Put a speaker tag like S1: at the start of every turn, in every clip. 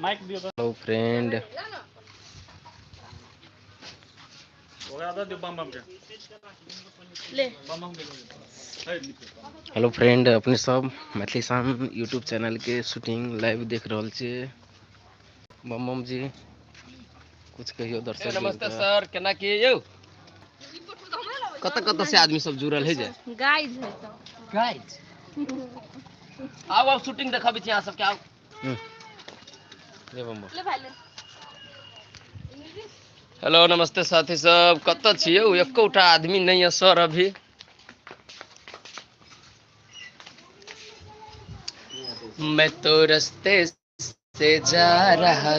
S1: Mic दियो।
S2: Hello friend,
S1: ओकरा दऽ दियौ बम बम के।
S3: ले
S1: बम बम के।
S2: हेलो फ्रेंड, अपने सब मैथिली शान यूट्यूब चैनल के शूटिंग लाइव देख रहल छी। बम बम जी कुछ कहियो दर्शक।
S4: नमस्ते सर, केना की यौ? कत कत से आदमी सब जुड़ल है जे?
S3: गाइज है सब।
S4: गाइज आओ आओ शूटिंग देखाबै छी अहाँ सबके, आओ।
S2: ले बम बम।
S3: ले भाई ले।
S4: हेलो नमस्ते साथी सब, कत छी यौ? एकोटा आदमी नहीं है सर अभी। मैं तो रास्ते से जा रहा।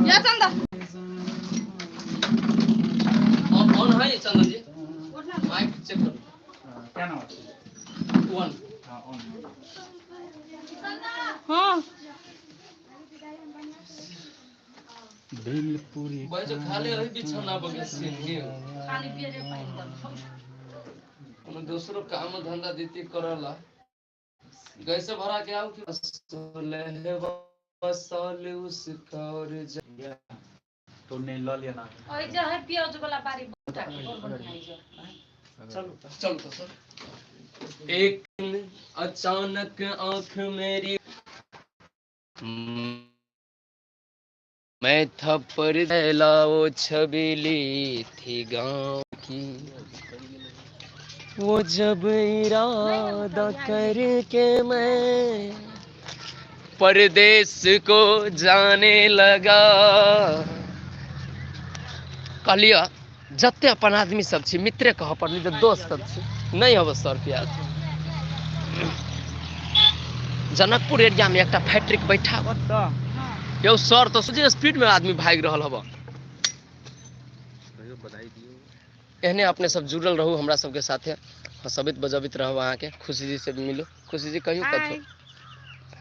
S3: या चंदा
S4: ऑन है ये चंदन जी, माइक चेक करो।
S1: क्या नाम है?
S4: वन।
S1: हाँ ऑन।
S3: हां
S1: बिलपुरी
S4: भाई जो खाली रही बिछौना बगे सीन
S3: खाली पिए रे पानी दब।
S4: कोनो दोसरो काम धंधा देती करला। गैसे भरा के आओ कि साल उसका और
S1: तो नहीं ल लिया ना।
S3: ओइ जे है प्याज वाला बारी बूटा के बड़ बढ़िया है जे।
S1: चलो
S4: चलो तो सर। एक दिन अचानक आंख मेरी, मैं थप्पड़ वो छबीली थी गांव की। वो जब इरादा करके मैं परदेश को जाने लगा। कहलिए जते अपन आदमी सब छी, मित्रे कह पड़ली जे दोस्त सब छी, नहीं हब सर प्याज। जनकपुर एरिया में एकटा फैक्ट्री बैठा यौ सर, तो सोचे स्पीड में आदमी भागि रहल हब। एहने अपने सब जुड़ल रहू हमरा सबके साथे, हंसबैत बजबैत रहू। अहाँके खुशी जी से मिलू। खुशी जी कहियो कथो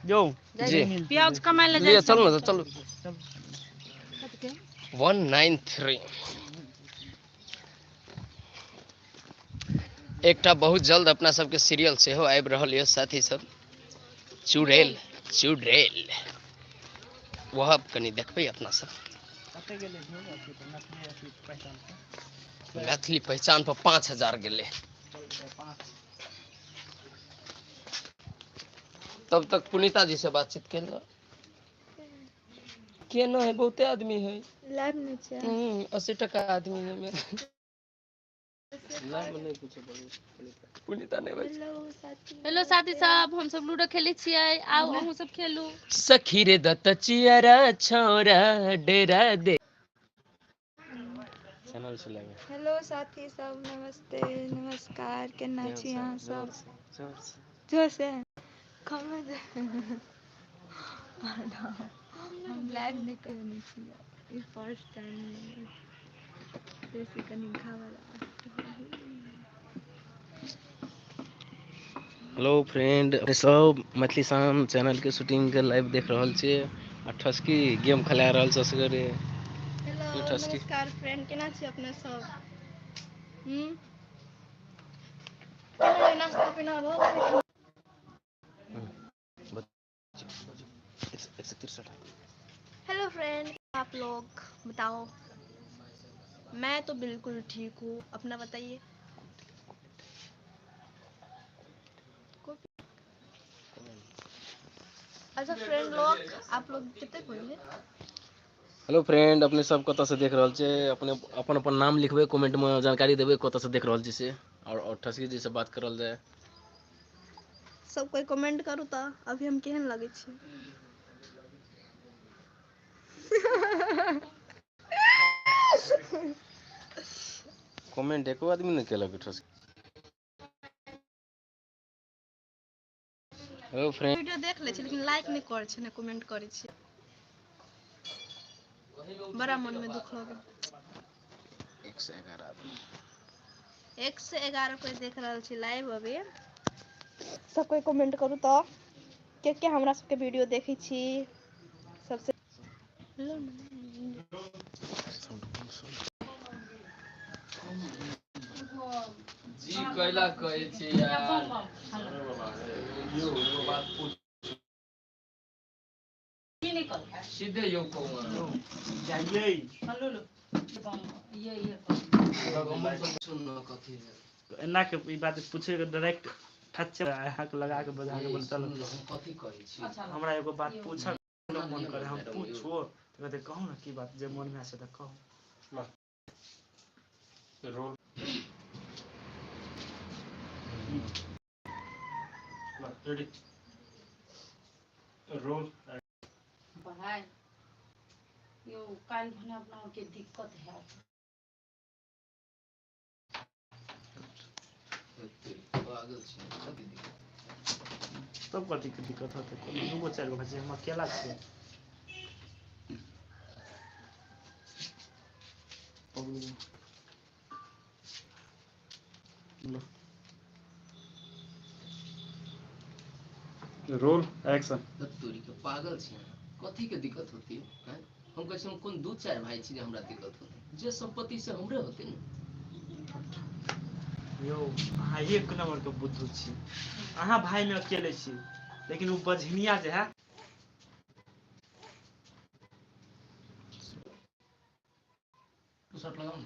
S1: जो
S4: जी
S3: प्याज कमाय ले
S4: लिअ,
S3: जाइ।
S4: चलू ने, चलू। 193 एकटा बहुत जल्द अपना सबके सीरियल सेहो आबि रहल यऽ साथी सब, चुड़ैल चुड़ैल, वह कनि देखबै अपना सब। मैथिली पहचान पर 5000 गेलै। तब तक पुनीता जी से बातचीत केलहुँ। केना है, बहुते आदमी है
S5: लाइव में छै।
S4: 80% आदमी है मेरा। पुनीता नहीं बच।
S5: हेलो साथी।
S3: हेलो साथी सब, हम सब लूडो खेलै छियै, आउ अहूँ सब खेलू।
S4: सखी रे दत्त चियरा छोरा डेरा दे।
S2: चैनल से लाइव।
S5: हेलो साथी सब, नमस्ते नमस्कार, केना छी अहाँ सब? जोर से खबर हम लाइव नहीं करने छियै, ई फर्स्ट टाइम जैसे कनि घबरा।
S2: हेलो फ्रेंड, अपने सब मैथिली शान चैनल के शूटिंग के लाइव देख रहल छी। आ ठसकी गेम खेला रहल छै असगरे।
S5: हेलो
S2: ठसकी।
S5: नमस्कार फ्रेंड, केना छी अपने सब? केना नाश्ता पीना भऽ गेलै?
S2: 163।
S5: हेलो फ्रेंड, आप लोग बताओ? मैं तो बिल्कुल ठीक हूँ, अपना बताइए। अच्छा फ्रेंड लोग, आप लोग कितने कोई है?
S2: हेलो फ्रेंड, अपने सब कतऽ से देख रहल छै? अपने अपन अपन नाम लिखबै कमेंट में, जानकारी देबै कतऽ से देख रहल छी से। और ठसकी जी से बात करल जाय।
S5: सब कोई कमेंट करू तो अभी हम केहन लगै छी?
S2: कमेंट एको आदमी नहीं केलक ठसकी। हेलो फ्रेंड,
S5: वीडियो देख लै छी लेकिन लाइक नहीं करै छै, ने कमेंट करै छी, बड़ा मन में दुख लगे।
S2: 111 आदमी,
S5: 111 कोई देख रहल छी लाइव अभी। सब कोई कमेंट करू तो के के हमरा सबके वीडियो देखै छी सबसे।
S4: जी कैला कहै छी यार।
S1: यौ एगो बात पूछ।
S4: सीधे यौ कहू।
S1: जाइए।
S4: सुन कथी है।
S1: एना के ई बात पूछे के डायरेक्ट ठच्चे अहाँके लगा के बजा के बोल चल।
S4: सुन हम कथी कहै छी।
S1: हमरा एगो बात पूछऽ मन करे हम पूछो तऽ कहते कहू ने की बात जे मनमे छै तऽ कहू।
S6: Roll ready roll.
S3: भाइ यौ काल्हि भने अपना के दिक्कत हैत।
S4: पागल छी कथी दिक्कत?
S1: सब कथीके दिक्कत होतै? कोनो दूगो चारि गो भाइ छै, हम अकेला छियै।
S6: Roll action.
S4: तोरी के पागल छी अहाँ, कथी के दिक्कत होती हैं? हम कहै छी हम कोन दू चारि भाई छी जे हमरा दिक्कत होते, जे संपत्ति से हमरे होते ने।
S1: यौ अहाँ एक नंबर के बुद्धू छी, अहाँ भाई में अकेले छी, लेकिन ओ बझनिया जे है
S4: तू शर्ट लगाओ ने।